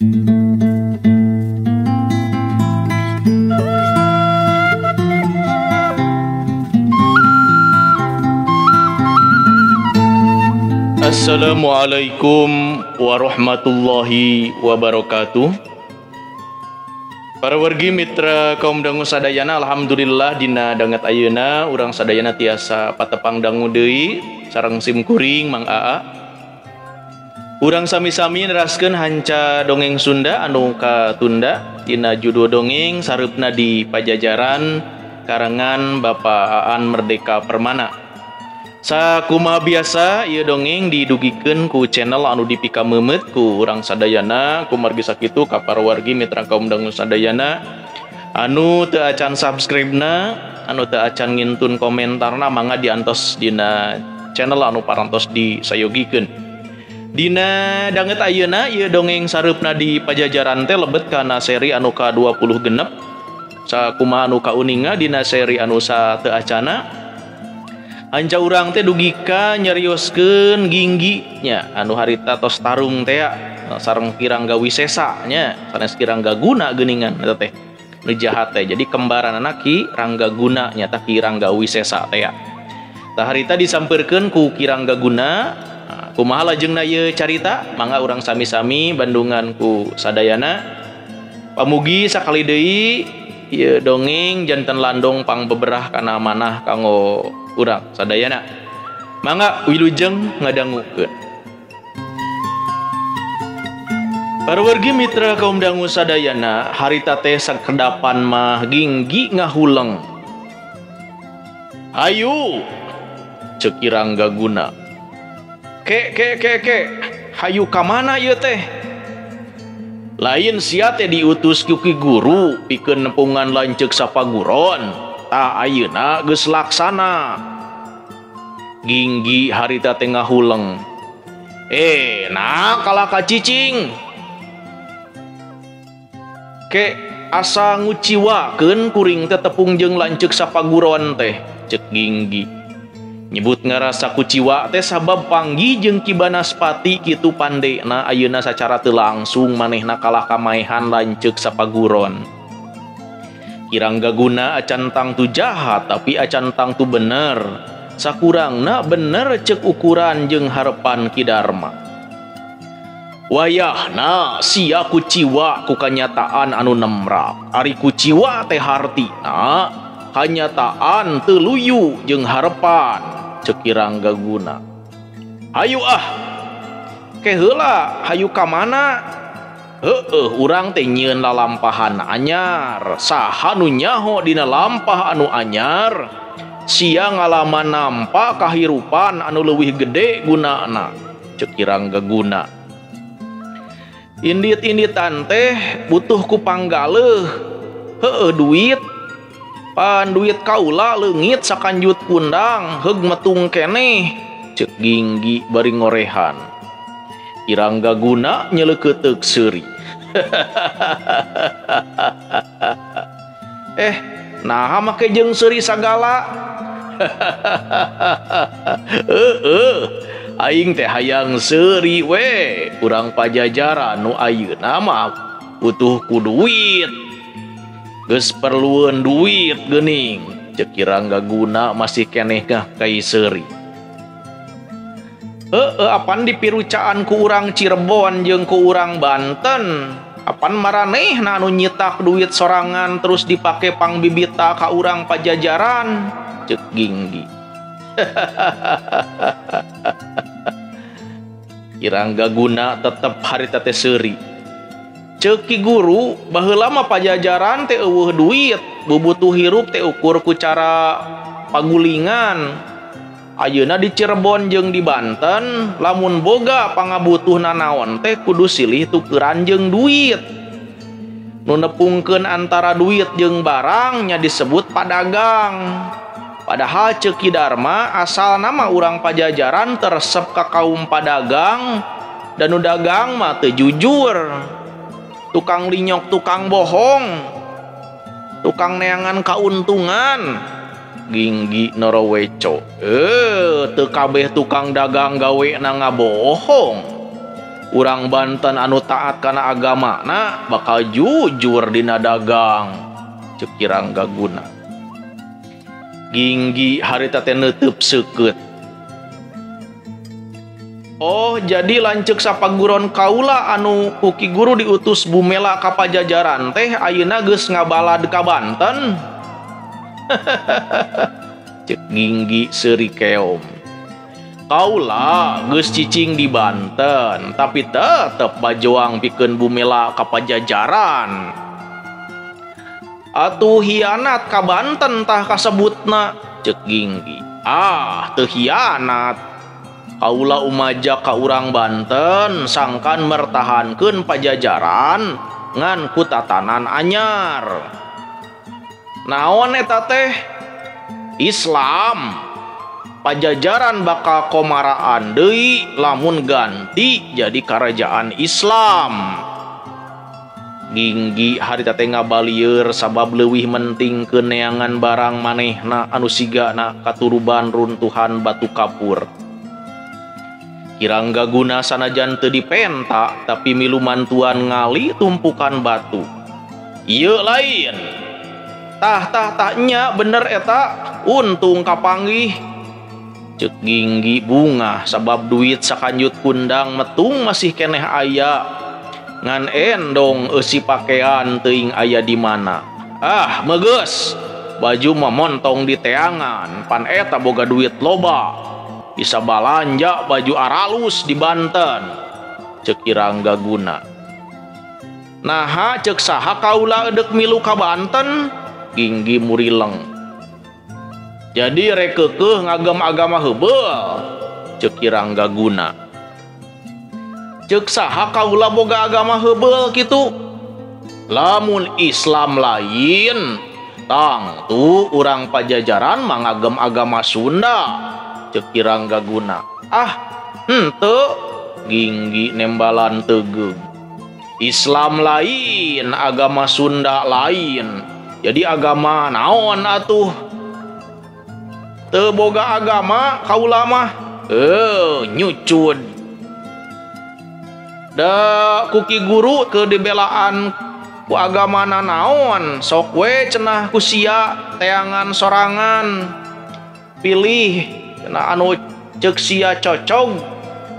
Assalamualaikum warahmatullahi wabarakatuh. Para wargi mitra kaum dangu sadayana, alhamdulillah dina danget ayeuna urang sadayana tiasa patepang dangu deui sareng sim kuring Mang Aa. Urang sami-sami neraskeun hanca dongeng Sunda anu katunda dina judul dongeng sareupna di Pajajaran karangan Bapak Aan Merdeka Permana. Sakumaha biasa ieu dongeng didugikeun ku channel anu dipikameumeut ku urang sadayana, kumargi sakitu ka para wargi mitra kaum dangu sadayana anu teu acan subscribe-na, anu teu acan ngintun komentarna, mangga diantos dina channel anu parantos disayogikeun. Dina danget ayeuna ieu dongeng sareupna di Pajajaran teh lebet kana seri anu ka-26. Sakumaha anu kauninga dina seri anu sateu acana Anca urang teh dugika nyarioskeun ginggi nya anu harita tos tarung teh sareng Ki Rangga Wisesa nya sanes Ki Rangga Guna geuningan eta teh nu jahat teh. Jadi kembaranana Ki Rangga Guna nyata Ki Rangga Wisesa teh. Tah harita disampeurkeun ku Ki Rangga Guna. Kumaha lajengna ieu carita? Mangga urang sami-sami bandungan ku sadayana. Pamugi sakali deui ieu dongeng janten landong pangbeberah kana manah kanggo urang sadayana. Mangga wilujeng ngadangukeun. Para wargi mitra kaum dangu sadayana, harita teh sakedapan mah ginggi ngahuleng. Hayu ceuk Ki Rangga Guna. Ke ke ke ke, hayu ka mana ieu teh? Lain sia teh diutus ku Ki Guru pikeun nepungan lanceuk sapaguron. Tah ayeuna geus laksana. Ginggi harita teh ngahuleng. Nah kalah ka cicing. Ke asa nguciwakeun kuring teh tepung jeung lanceuk sapaguron teh, ceuk Ginggi. Nyebut ngarasa kuciwa teh sabab panggi jeung Ki Banaspati kitu pandena ayeuna sacara teu langsung manehna kalah kamaehan lanceuk sapaguron. Ki Rangga Guna acan tangtu jahat tapi acan tangtu bener. Sakurangna bener cek ukuran jeung harepan Ki Darma. Wayahna sia kuciwa ku kanyataan anu nemrak. Ari kuciwa teh hartina kanyataan teu luyu jeung harepan cek Ki Rangga Guna. Hayu ah. Ke heula hayu ka mana? Heueuh urang teh nyieun lalampahan anyar. Saha nu nyaho dina lampah anu anyar? Sia ngalaman nampa kahirupan anu leuwih gede gunana cek Ki Rangga Guna. Indit-inditan teh butuh ku panggaleuh. Heueuh duit. Pan duit kaula leungit sakanjut kundang heug metung keneh cek Ginggi bari ngorehan. Ki Rangga Guna nyeleukeuteup seuri. Naha make jeung seuri sagala. Aing teh hayang seuri we. Urang Pajajaran nu ayeuna mah butuh ku duit. Geus perlueun duit geuning cek Ki Rangga Guna masih keneh kah kai seuri. Apan dipirucaan ku urang Cirebon jeung ku urang Banten. Apan maranehna anu nyitak duit sorangan terus dipake pangbibita ka urang Pajajaran cek Ginggi. Ki Rangga Guna tetep harita teh seuri. Ceuk Ki Guru baheula mah Pajajaran teh eueuh duit, bubutuh hirup teh ukur ku cara pagulingan. Ayeuna di Cirebon jeung di Banten lamun boga pangabutuhna naon teh kudu silih tukeran jeung duit. Nu nepungkeun antara duit jeung barang nya disebut padagang. Padahal ceuk Ki Darma asal nama urang Pajajaran teresep ka kaum padagang dan nu dagang mah teu jujur. Tukang linyok, tukang bohong, tukang neangan kauntungan. Ginggi noroweco. Teu kabeh tukang dagang gawe na ngabohong. Urang Banten anu taat kana agamana bakal jujur dina dagang. Ceuk Ki Ranggaguna. Ginggi harita teh neuteub seukeut. Oh, jadi lanceuk sapaguron kaula anu ku Ki Guru diutus Bumela ka Pajajaran teh ayeuna geus ngabalad ka Banten. Ceuk Ginggi seuri keom. Kaula geus cicing di Banten, tapi tetep bajoang pikeun Bumela ka Pajajaran. Atuh hianat ka Banten tah kasebutna, ceuk Ginggi. Ah, teu hianat. Kaula umaja ka urang Banten sangkan mertahankeun Pajajaran ngan ku tatanan anyar. Naon eta teh? Islam. Pajajaran bakal komaraan deui lamun ganti jadi kerajaan Islam. Ginggi harita teh ngabalieur sabab leuwih mentingkeun neangan barang manehna anu sigana katuruban runtuhan batu kapur. Ki Ranggaguna sanajan teu dipenta tapi milu mantuan ngali tumpukan batu. Ieu lain. Tah tah tah nya bener eta, untung kapanggih. Ceuk Ginggi bungah sabab duit sakanjut kundang metung masih keneh aya. Ngan endong eusi pakean teuing aya di mana. Ah, megeus. Baju mah montong di teangan, pan eta boga duit loba. Bisa balanja baju aralus di Banten. Ceuk Ki Ranggaguna. Naha ceuk saha kaula eudek milu ka Banten? Ginggi murileng. Jadi rek keukeuh ngagem agama heubeul. Ceuk Ki Ranggaguna. Ceuk saha kaula boga agama heubeul kitu? Lamun Islam lain, tangtu urang Pajajaran mangagem agama Sunda. Ceuk Ki Ranggaguna. Ah, henteu. Ginggi nembalan tegeug. Islam lain, agama Sunda lain. Jadi agama naon atuh? Teu boga agama kaula mah. Nyucud. Da ku Ki Guru ke dibelaan ku agamana naon, sok we cenah ku sia teangan sorangan. Pilih cenah anu ceuk sia cocog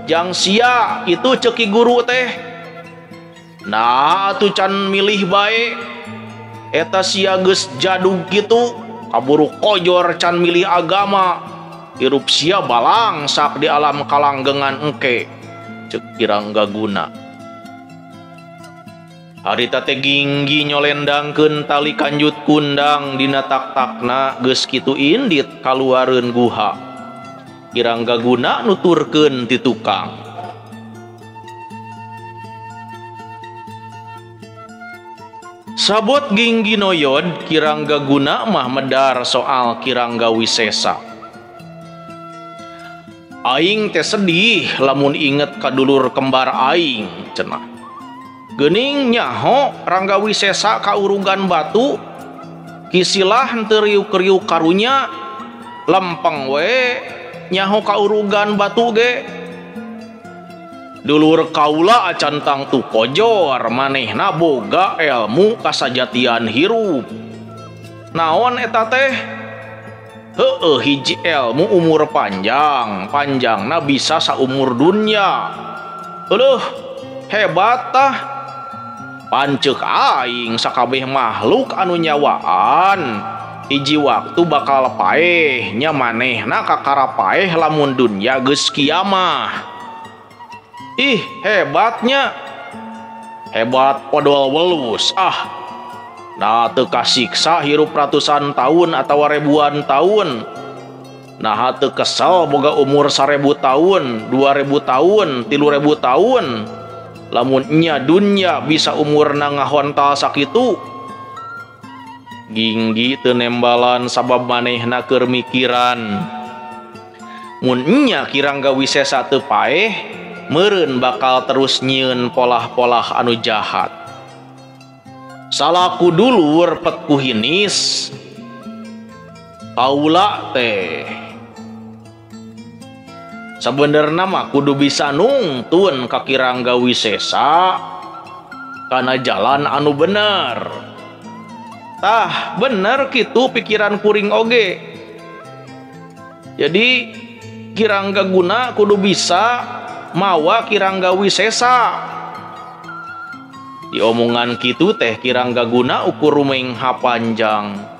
jang sia itu ceuk Ki Guru teh. Nah atuh can milih bae. Eta sia geus jadug kitu, kaburu kojor can milih agama. Hirup sia balangsak di alam kalanggengan engke. Ceuk Ki Ranggaguna. Harita teh Ginggi nyolendangkeun tali kanjut kundang dina tak-takna geus kitu indit kaluareun guha. Ki Ranggaguna nuturkeun ti tukang. Sabot Ginggi noyod, Ki Ranggaguna mah medar soal Ki Ranggawisesa. Aing teh sedih lamun inget ka dulur kembar aing cenah. Geuning nyaho Ranggawisesa kaurugan batu, kisilah henteu riuk-riuk karunya, lempeng we nyaho kaurugan batu ge. Dulur kaula acan tangtu kojor, manehna boga ilmu kasajatian hirup. Naon eta teh? Heueuh, hiji ilmu umur panjang, panjangna bisa saumur dunya. Euleuh, hebat tah. Panceuk aing sakabeh makhluk anu nyawaan hiji waktu bakal paeh, nya manehna kakara paeh lamun dunya geus kiamah. Ih, hebatnya. Hebat podol welus. Ah. Nah, teu kasiksa hirup ratusan tahun atau ribuan tahun. Nah, teu kesel boga umur 1000 tahun, 2000 tahun, 3000 tahun. Lamun nya dunya bisa umurna ngahontal sakitu. Ginggi teu nembalan sabab manehna keur mikiran. Mun nya Ki Ranggawisesa teu paeh, meureun bakal terus nyieun polah-polah anu jahat. Salaku dulur pet ku hinis kaula teh. Sabenerna mah kudu bisa nungtun ka Ki Rangga Wisesa kana jalan anu bener. Tah bener kitu pikiran kuring oge. Jadi Ki Rangga Guna kudu bisa mawa Ki Rangga Wisesa. Diomongan kitu teh Ki Rangga Guna ukur rumengha panjang.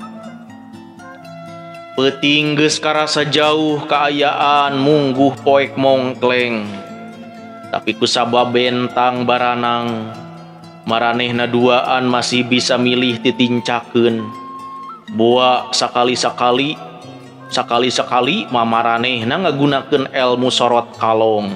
Peuting geus karasa jauh kaayaan mungguh poek mongkleng. Tapi kusabab bentang baranang, maranehna duaan masih bisa milih titincakeun. Boa sakali-sakali mamaranehna ngagunakeun elmu sorot kalong.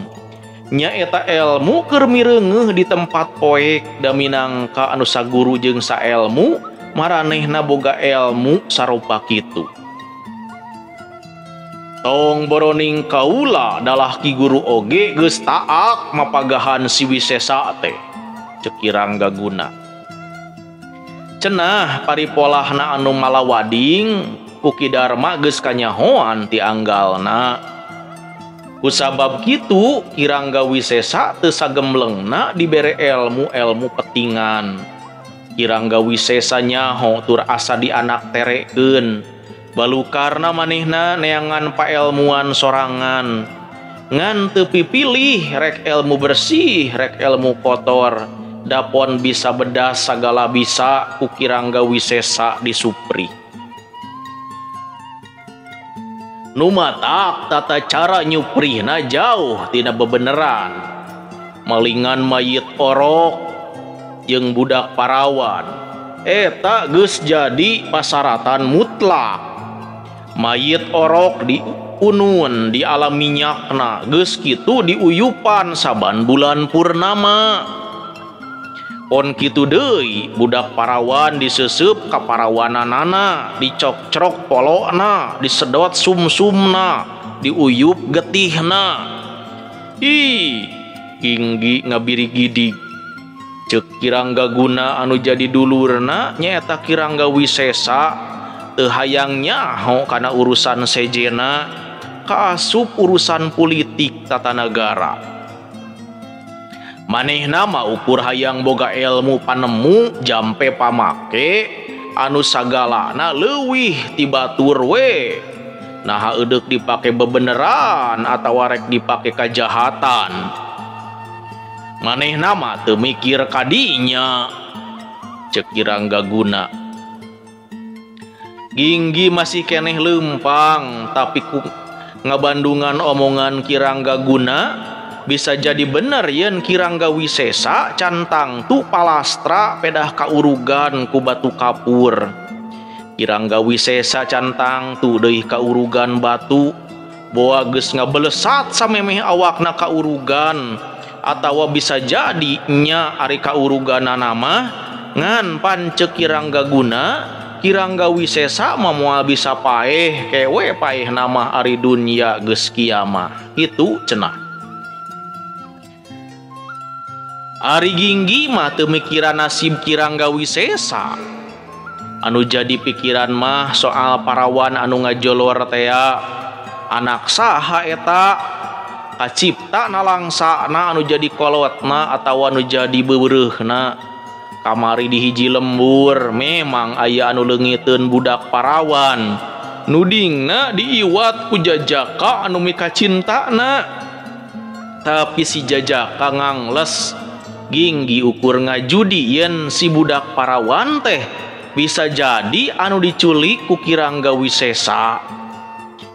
Nyaeta elmu keur mireungeuh di tempat poek da minangka anu saguru jeung saelmu maranehna boga elmu sarupa kitu. Tong boroning kaula dalah Ki Guru oge geus taak mapagahan si Wisesa teh, ceuk Ki Rangga Guna. Cenah paripolahna anu malawading ku Ki Darma geus kanyahoan ti anggalna. Kusabab kitu Ki Rangga Wisesa teu sagemblengna dibere elmu-elmu petingan. Ki Rangga Wisesa nyaho tur asa dianak terekeun. Balukarna manehna neangan paelmuan sorangan. Ngan teu pipilih rek elmu bersih rek elmu kotor. Dapon bisa bedas sagala bisa ku Ki Rangga Wisesa disupri. Nu matak tata cara nyuprihna jauh tina bebeneran. Malingan mayit orok jeung budak parawan. Eta geus jadi pasaratan mutlak. Mayit orok diunun di alam minyakna geus kitu diuyupan saban bulan purnama. Pon kitu deui budak parawan diseuseub ka parawananana, dicokcrok polokna, disedot sumsumna, diuyup getihna. Ih, Ginggi ngabirigidig. Ceuk Ki Rangga Guna anu jadi dulurna nyaeta Ki Rangga Wisesa teu hayang nyaho kana urusan sejena kaasup urusan politik tata nagara. Manehna mah ukur hayang boga elmu panemu jampe pamake anu sagalana leuwih ti batur we. Naha eudek dipake bebeneran atawa rek dipake kajahatan. Manehna mah teu mikir kadinya, ceuk Ki Rangga Guna. Ginggi masih keneh leumpang tapi ku ngabandungan omongan Ki Rangga Guna bisa jadi bener yen Ki Rangga Wisesa cantang tu palastra pedah kaurugan ku batu kapur. Ki Rangga Wisesa cantang tu deui kaurugan batu boa geus ngabelesat samemeh awakna kaurugan atawa bisa jadi nya ari kauruganana mah ngan pan ceuk Ki Rangga Guna Ki Rangga Wisesa mah moal bisa paeh kewe paeh nama ari dunya geus kiamah kitu cenah. Ari Ginggi mah teu mikiran nasib Ki Rangga Wisesa. Anu jadi pikiran mah soal parawan anu ngajolor tea anak saha eta kacipta nalangsana anu jadi kolotna atawa anu jadi beureuhna. Kamari di hiji lembur memang aya anu leungiteun budak parawan. Nudingna diiwat ku jajaka anu mikacintana. Tapi si jajaka ngangles. Ginggi ukur ngajudi yen si budak parawan teh bisa jadi anu diculik ku Ki Rangga Wisesa.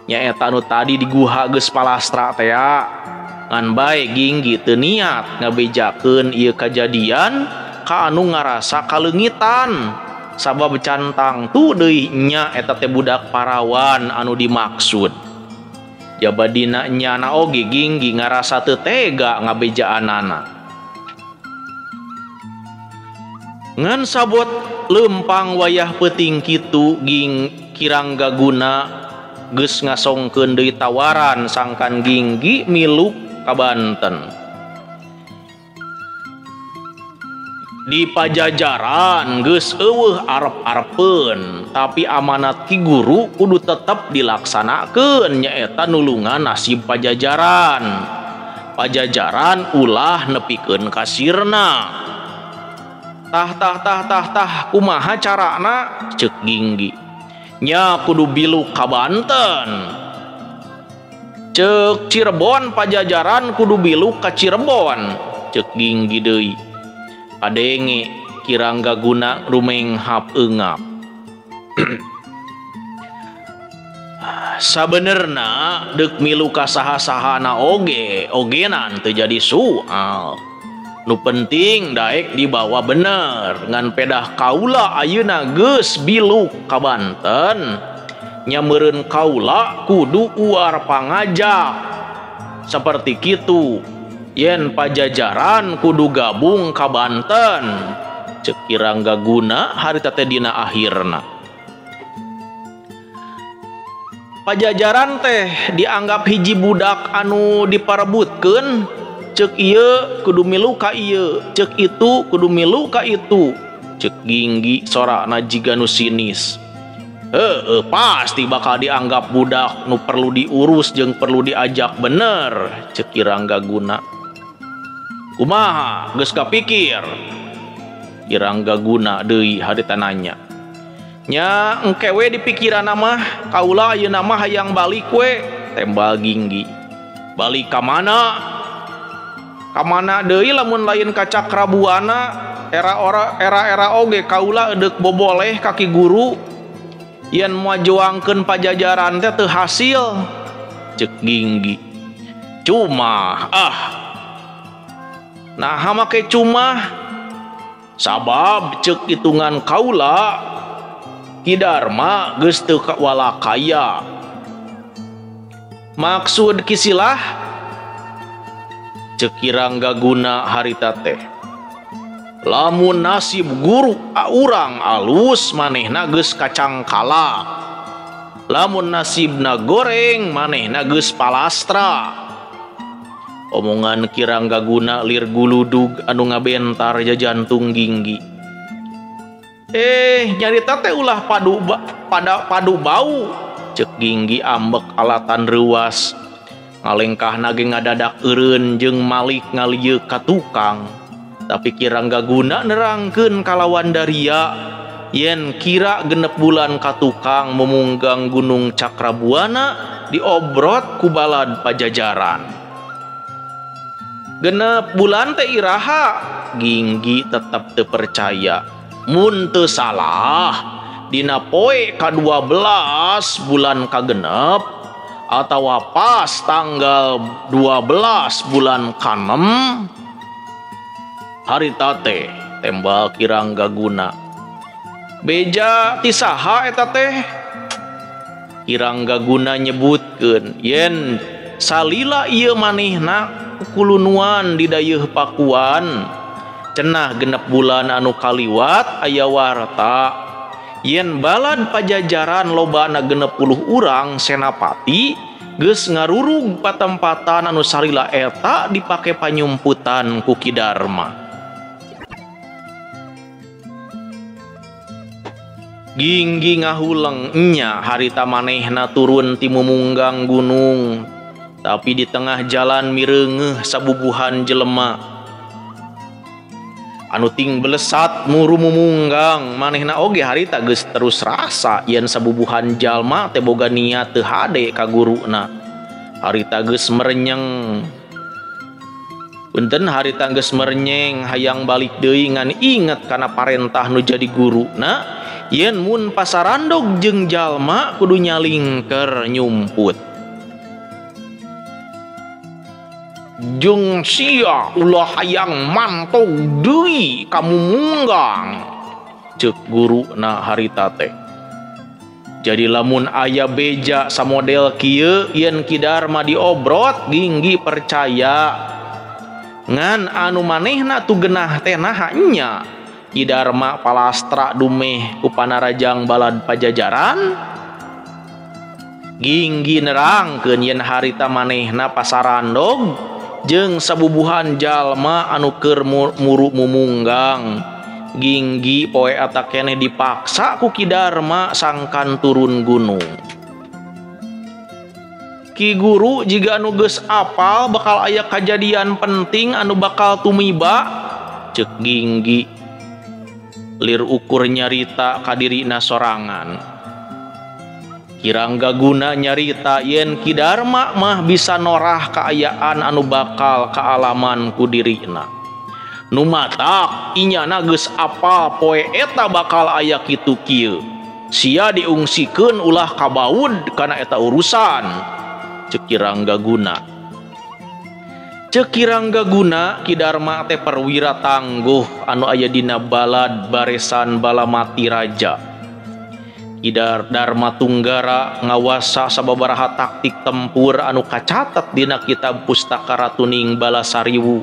Nyaeta anu tadi di guha geus palastra tea. Ngan bae Ginggi teu niat ngabejakeun ieu kajadian ka anu ngarasa kaleungitan. Sabab cantang tu deui nya eta teh budak parawan anu dimaksud. Jabadina nyana oge Ginggi ngarasa teu tega ngabejaanana. Ngan sabot lempang wayah peuting kitu ging Ki Rangga Guna geus ngasongkeun deui tawaran sangkan Ginggi milu ka Banten. Di Pajajaran geus eueuh arep-arepeun, tapi amanat Ki Guru kudu tetep dilaksanakeun nyaeta nulungan nasib Pajajaran. Pajajaran ulah nepikeun ka sirna. Tah tah tah tah tah kumaha carana ceuk Ginggi. Nya kudu biluk ka Banten. Ceuk Cirebon Pajajaran kudu biluk ka Cirebon ceuk Ginggi deui. Kadenge Ki Ranggaguna rumenghap eungap. Sabenerna deuk milu ka saha-sahana oge ogenan teu jadi soal. Nu penting daek dibawa bener ngan pedah kaula ayeuna geus biluk ka Banten. Nya meureun kaula kudu uar pangajak. Saperti kitu yen Pajajaran kudu gabung ka Banten. Ceuk Ki Ranggaguna harita teh dina akhirna. Pajajaran teh dianggap hiji budak anu diparebutkeun. Ceuk ieu kudu milu ka ieu, ceuk itu kudu milu ka itu. Ceuk Ginggi sorana jiga nu sinis. Heueuh pasti bakal dianggap budak nu perlu diurus jeung perlu diajak bener ceuk Ki Ranggaguna. Kumaha geus kapikir? Ki Ranggaguna deui harita nanya. Nya engke we di pikiranna mah kaula ayeuna mah hayang balik we tembal Ginggi. Balik ka mana? Ka mana deui lamun lain ka Cakrabuana era-era oge kaula deuk boboleh ka Ki Guru yen majuangkeun Pajajaran teh teu hasil ceuk Ginggi. Cuma ah naha make cuma sabab ceuk hitungan kaula Ki Darma geus teu walakaya. Maksud Ki Silah ceuk Ki Ranggaguna harita teh. Lamun nasib guru urang alus manehna geus kacangkala. Lamun nasibna goreng manehna geus palastra. Omongan Ki Ranggaguna lir guludug anu ngabentar jajantung Ginggi. Nyarita teh ulah padu pada padu bau ceuk Ginggi ambek alatan reuas. Ngalengkahna ge ngadadak eureun jeung malik ngalieuk ka tukang. Tapi Ki Ranggaguna nerangkeun kalawan daria yen kira genep bulan ka tukang memunggang Gunung Cakrabuana diobrot ku balad Pajajaran. Genep bulan teh iraha? Ginggi tetep teu percaya. Mun teu salah dina poe ka-12 bulan kagenep atawa pas tanggal 12 bulan ka-6 harita teh tembal Ki Ranggaguna. Beja ti saha eta teh? Ki Ranggaguna nyebutkeun yen salila ieu manehna kukulunuan di dayeuh Pakuan. Cenah genep bulan anu kaliwat aya warta yen balad Pajajaran lobana 60 urang senapati geus ngarurug patempatan anu salila eta dipake panyumputan ku Ki Darma. Ginggi ngahuleng nya harita manehna turun ti mumunggang gunung, tapi di tengah jalan mireungeuh sabubuhan jelema anu ting belesat muru mumunggang. Manehna oge harita geus terus rasa yen sabubuhan jalma teh boga niat teu hade ka guruna. Harita geus merenyeng. Punten harita geus merenyeng hayang balik deui ngan inget kana parentah nu jadi guruna yen mun pasarandog jeung jalma kudu nyalingker nyumput. Jeung sia ulah hayang mantog deui ka mumunggang ceuk guruna harita teh. Jadi lamun aya beja samodel kieu yen Ki Darma diobrot Ginggi percaya. Ngan anu manehna tu genah teh naha nya Ki Darma palastra dumeh ku panarajang balad Pajajaran. Ginggi nerangkeun yen harita manehna pasarandog jeung sabubuhan jalma anu keur muru mumunggang. Ginggi poe eta keneh dipaksa ku Ki Darma sangkan turun gunung. Ki Guru jiga anu geus apal bakal aya kajadian penting anu bakal tumiba, ceuk Ginggi. Lir ukur nyarita ka dirina sorangan. Ki Ranggaguna nyarita yen Ki Darma mah bisa norah kaayaan anu bakal kaalaman ku dirina. Nu matak inyana geus apal poe eta bakal aya kitu kieu. Sia diungsikeun ulah kabaud kana eta urusan, ceuk Ki Ranggaguna. Ceuk Ki Ranggaguna Ki Darma teh perwira tangguh anu aya dina balad baresan Balamati Raja. Ki Darma Tunggara ngawasa sababaraha taktik tempur anu kacatet dina kitab Pustaka Ratuning Balasariwu,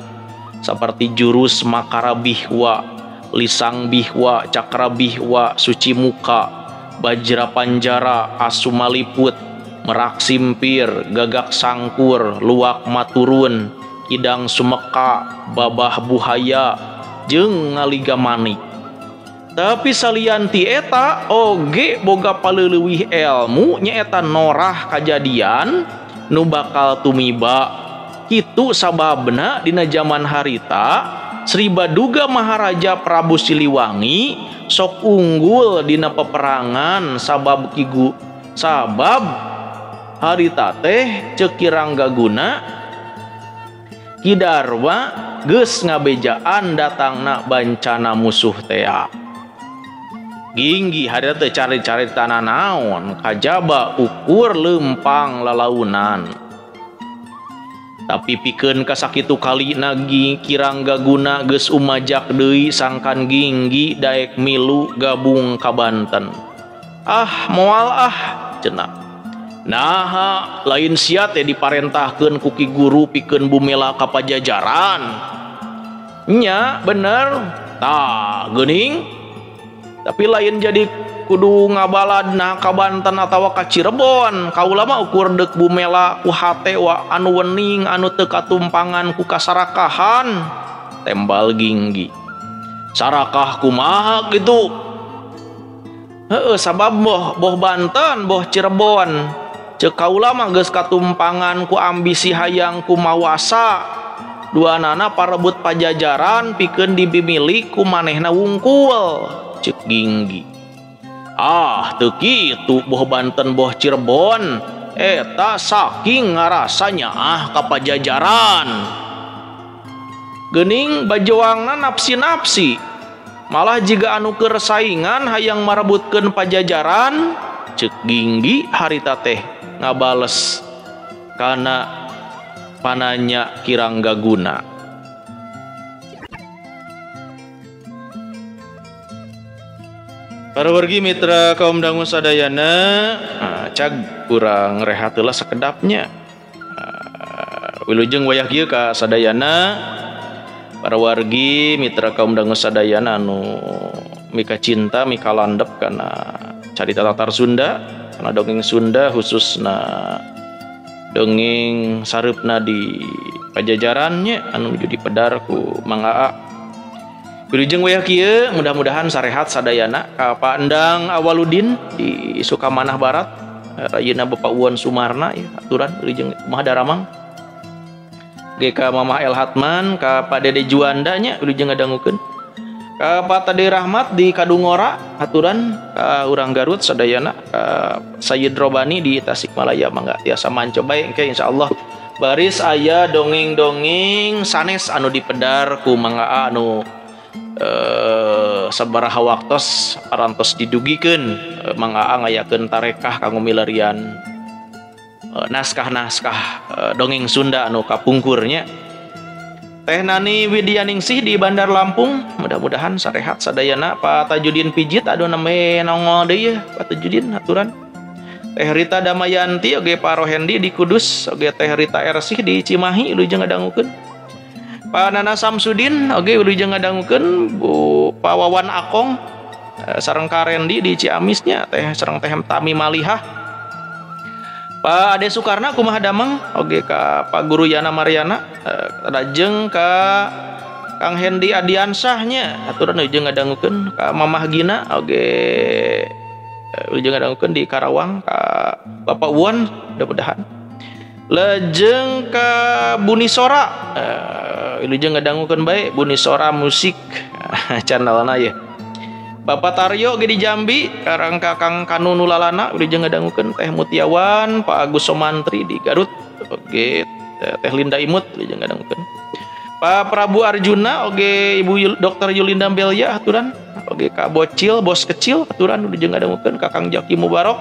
seperti jurus Makara Bihwa, Lisang Bihwa, Cakra Bihwa, Suci Muka, Bajra Panjara, Asumaliput, Merak Simpir, Gagak Sangkur, Luak Maturun, Kidang Sumeka, Babah Buhaya, jeung Ngaliga Manik. Tapi salian ti eta oge boga paleuwih elmu nyaeta norah kajadian nu bakal tumiba. Kitu sababna dina jaman harita Sri Baduga Maharaja Prabu Siliwangi sok unggul dina peperangan sabab kigu sabab harita teh ceuk Ki Ranggaguna Ki Darma geus ngabejaan datangna bancana musuh tea. Ginggi harita teh cari-cari tanah naon kajaba ukur lempang lalaunan. Tapi pikeun kasakitu kalina Ki Ranggaguna geus umajak deui sangkan Ginggi daek milu gabung ka Banten. Ah moal ah cenah. Naha lain sia teh diparentahkeun ku Ki Guru pikeun bumela ka Pajajaran. Nya bener tah geuning. Tapi lain jadi kudu ngabalad nah ka Banten atawa ka Cirebon. Kaula mah ukur deuk bumela ku hate wa anu wening anu teu katumpangan ku kasarakahan, tembal Ginggi. Sarakah kumaha kitu? Heueuh sabab boh Banten boh Cirebon. Ceuk kaula mah geus katumpangan ku ambisi hayang ku mawasa. Duanana parebut Pajajaran pikeun dipimilik ku manehna wungkul, ceuk Ginggi. Ah teu kitu boh Banten boh Cirebon eta saking ngarasanya ah ka Pajajaran. Geuning bajoangna napsi-napsi malah jiga anu keur saingan hayang marebutkeun Pajajaran, ceuk Ginggi harita teh ngabales kana pananya Ki Ranggaguna. Para wargi mitra kaum dangu sadayana, cag kurang rehat heula sakedapnya. Wilujeng wayah kieu ka sadayana para wargi mitra kaum dangu sadayana anu mika cinta mika landep kana carita Tatar Sunda, kana dongeng Sunda khususna dongeng sareupna di Pajajarannya anu nuju dipedar ku Mang Aa. Wilujeng wayah kieu mudah-mudahan sarehat sadayana ka Pak Endang Awaludin di Sukamanah Barat, rayina Bapak Uwan Sumarna ya, aturan wilujeng kumaha daramang. Ge ka Mamah El Hatman, ka Pak Dede Juanda nya wilujeng ngadangukeun. Ka Pak Tade Rahmat di Kadungora aturan, ka urang Garut sadayana, ka Sayyid Robani di Tasikmalaya mangga tiasa manco bae engke insyaallah baris aya dongeng-dongeng sanes anu dipedar ku Mang Aa anu sabaraha waktos parantos didugikeun Mang Aa ngayakeun tarekah kanggo milarian naskah-naskah dongeng Sunda anu kapungkurnya. Teh Nani Widyaningsih di Bandar Lampung, mudah-mudahan sarehat sadayana. Pak Tajudin Pijit aduh namanya nongol deui ya Pak Tajudin aturan. Teh Rita Damayanti oge Pak Rohendi di Kudus, oge Teh Rita Ersih di Cimahi wilujeng ngadangukeun. Pak Nana Samsudin oge wilujeng ngadangukeun. Bu Pak Wawan Akong sareng Karendi di Ciamisnya, teh sareng Teh Tami Malihah. Pak Ade Sukarna kumaha damang oge ka Pak Guru Yana Mariana, lajeng ka Kang Hendi Adiansah nya aturan wilujeng ngadangukeun ka Mamah Gina oge wilujeng ngadangukeun di Karawang ka Bapak Won mudah-mudahan. Lejeng ka Buni Sora wilujeng ngadangukeun bae Buni Sora musik channelna ye. Bapak Taryo ge di Jambi karang ka Kang Kanu Nulalana wilujeng ngadangukeun Teh Mutiawan, Pak Agus Somantri di Garut oge Teh Linda Imut wilujeng ngadangukeun. Pak Prabu Arjuna oge Ibu Dr. Yulinda Belia aturan oge ka Bocil bos kecil aturan wilujeng ngadangukeun ka Kang Jaki Mubarok,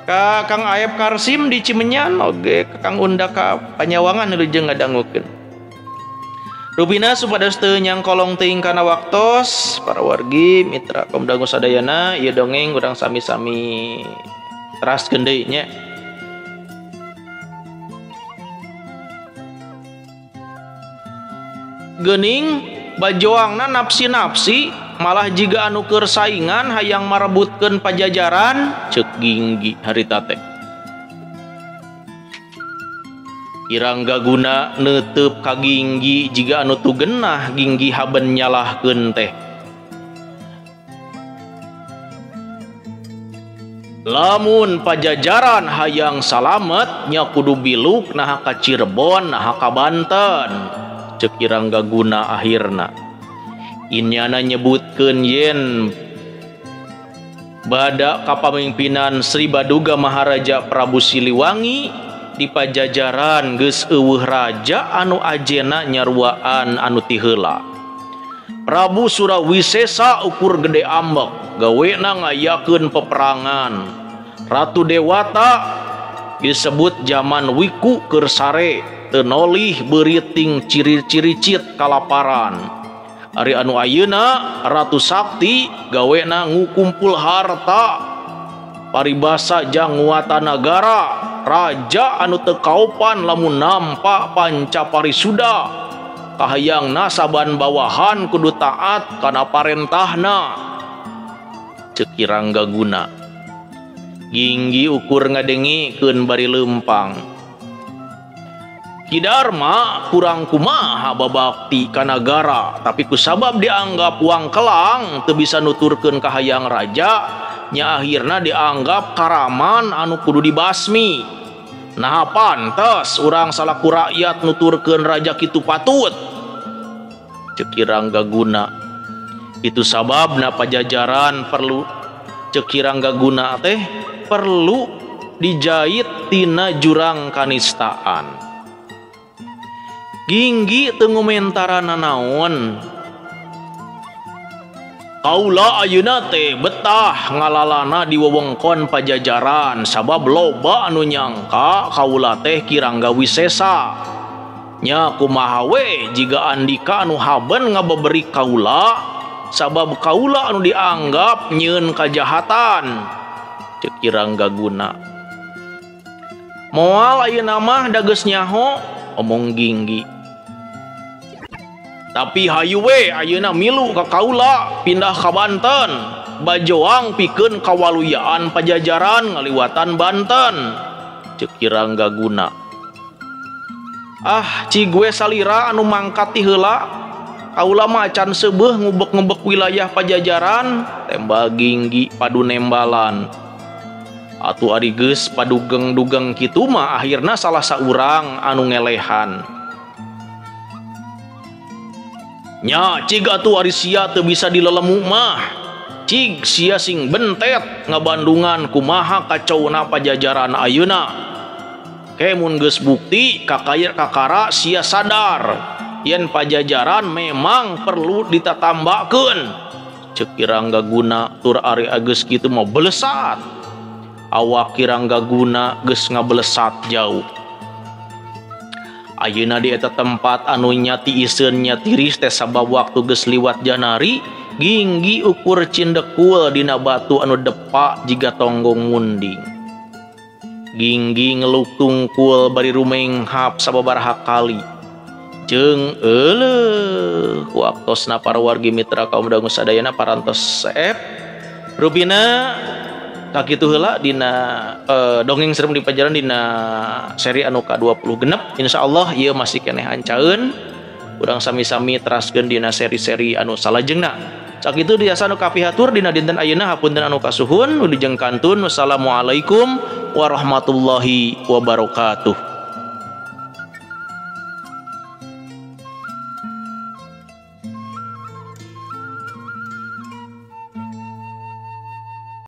ka Kang Aep Karsim di Cimenyan oge ka Kang Unda ka Panyawangan wilujeng ngadangukeun. Rupina supados teu nyangkolong teuing kana waktos para wargi mitra kaum dangu sadayana ieu dongeng urang sami-sami teraskeun deui nya. Geuning bajoangna nafsi-nafsi malah jiga anu keur saingan hayang marebutkeun pajajaran ceuk Ginggi harita teh. Kirangga guna neuteup ka Ginggi jiga anu tu genah Ginggi haben nyalahkeun teh. Lamun pajajaran hayang salamet nya kudu biluk naha ka Cirebon naha ka Banten ceuk Kirangga guna akhirna. Inyana nyebutkeun yen bada kapamimpinan Sri Baduga Maharaja Prabu Siliwangi di pajajaran geus eueuh raja anu ajena nyaruaan anu ti heula. Prabu Surawisesa ukur gede ambek gawena ngayakeun peperangan. Ratu Dewata disebut zaman Wiku keur sare teu nolih beuriting ciri-ciricit kalaparan. Ari anu ayeuna Ratu Sakti gawena ngukumpul harta paribasa jang nguatan nagara. Raja anu teu kaopan lamun nampak panca parisuda kahayangna saban bawahan kudu taat kana parentahna ceuk Kirangga guna. Ginggi ukur ngadengikeun bari leumpang. Ki Darma kurang kumaha babakti ka nagara tapi kusabab dianggap wang kelang teu bisa nuturkeun kahayang raja nya akhirna dianggap karaman anu kudu dibasmi. Nah pantes urang salaku rakyat nuturkeun raja kitu patut ceuk Kirangga guna. Itu sababna pajajaran perlu ceuk Kirangga guna teh perlu dijait tina jurang kanistaan. Ginggi teu ngomentaran nanaon. Kaula ayeuna teh betah ngalalana di wewengkon pajajaran sabab loba anu nyangka kaula teh Kirangga Wisesa. Nya kumaha we jiga andika anu haben ngabeberi kaula sabab kaula anu dianggap nyieun kajahatan ceuk Kirangga guna. Moal ayeuna mah da geus nyaho omong Ginggi. Tapi hayu we ayeuna milu ka kaula pindah ka Banten bajoang pikeun kawaluyaan pajajaran ngaliwatan Banten ceuk Kirangga guna. Ah cig we salira anu mangkat ti heula kaula mah acan seubeuh ngubek-ngubek wilayah pajajaran tembal Ginggi padu nembalan. Atuh ari geus padugeng-dugeng kitu mah akhirna salah saurang anu ngelehan. Nya cig atuh ari sia teu bisa dilelemu mah. Cig sia sing bentet ngabandungan kumaha kacauna pajajaran ayeuna. Ke mun geus bukti kakaya kakara sia sadar yen pajajaran memang perlu ditatambakeun. Ceuk Kirangga guna tur ari geus kitu mah belesat. Awak Kirangga guna geus ngabelesat jauh. Ayeuna di eta tempat anu nya tiiseun nya tiris teh sabab waktu geus liwat janari Ginggi ukur cindekul dina batu anu depak jiga tonggong munding. Ginggi ngeluk tungkul bari rumenghap sababaraha kali. Jeung euleuh waktosna para wargi mitra kaum dangu sadayana parantos seep. Rupina kakitu heula dina dongeng serem di pajajaran dina seri anu ka-20 genep. Insyaallah ieu masih keneh ancaeun. Urang sami-sami teraskeun dina seri-seri anu salajengna. Sakitu biasa anu kapihatur dina dinten ayeuna, hapunten anu kasuhun, wilujeng kantun. Wassalamualaikum warahmatullahi wabarakatuh.